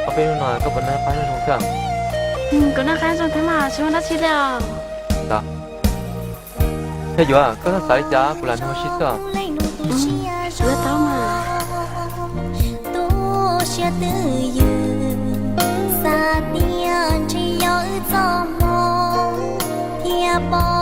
Ob peb hnub no koj puas noj qab nyob zoo thiab? Kuv noj qab zoo thiab mas, tsis muaj dab tsi li os. Ntag. Thiaj yuav, koj txhob xav li cas, kuv lam nug ua si xwb. Yuav tau mas. Tu siab twj ywm, xav tias ntshe yog wb txoj hmoo thiaj pom